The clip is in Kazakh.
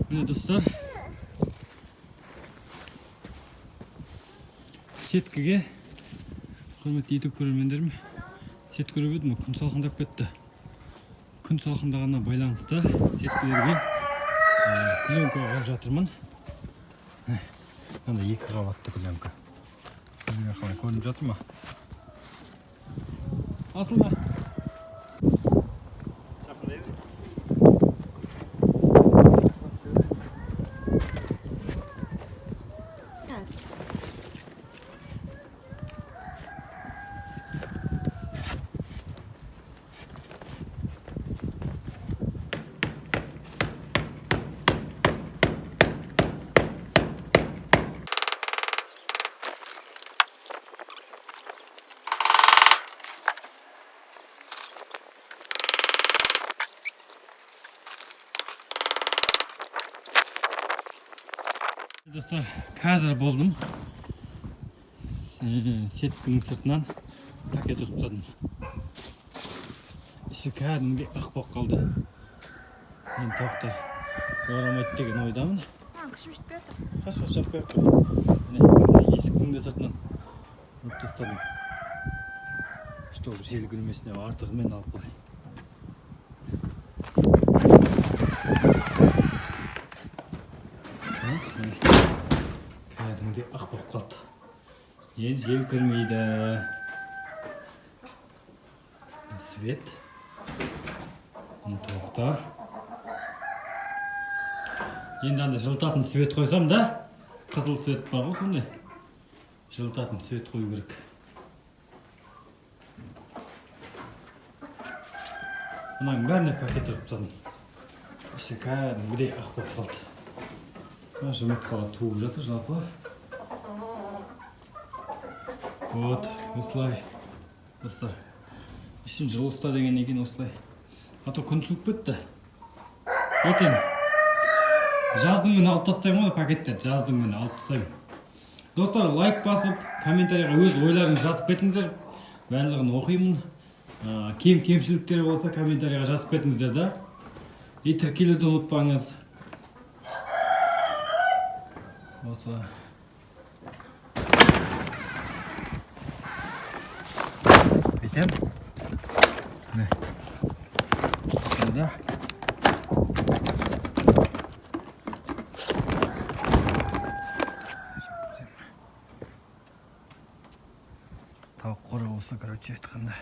Міне, достар, сеткіге, құрметті ютуб көрермендерім, сетка көріп едім, күн салқындап кетті. Күн салқындағанына байланысты сеткілерге пленка қойып жатырмын. Мынандай екі қабатты пленка. Сіздерге қалай, көрініп жатыр ма? Асылма. Жақындай бер. Жақындап түседі. Достар, қазір болдым. Сеткінің сыртынан пакет ұрып тастадым. Іші кәдімгідей ық болып қалды. Енді тауықтар орамайды деген ойдамын. А, күшім жетпей жатыр. Қаш, қаш, жаппай ақ қой. Міне, мына есіктің де сыртынан ұрып тастадым. Чтобы жел кірмесін деп артығымен алып қой. Ха, міне. Кәдімгідей ық болып қалды. Енді жел кірмейді. Свет. Мына тауықтар. Енді анда жылытатын свет қойсам да, қызыл свет бар ғой сондай. Жылытатын свет қою керек. Мынаның бәріне пакет ұрып тастадым. Іші кәдімгідей ақ болып қалды. Мына жұмыртқалар туып жатыр жалпы. Вот, осылай. Достар, ішін жылы ұста дегеннен кейін осылай. А то күн суып кетті. Ертең жаздың күні алып тастаймын ғой пакеттерді, жаздың күні алып тастаймын. Достар, лайк басып, комментарийға өз ойларыңызды жазып кетіңіздер. Барлығын оқимын. Кем кемшіліктер болса, комментарийға жазып кетіңіздер да. И тіркелуді ұмытпаңыз. Осы. Бүйтем. Міне. Осылай. Тауық қора осы, короче айтқанда.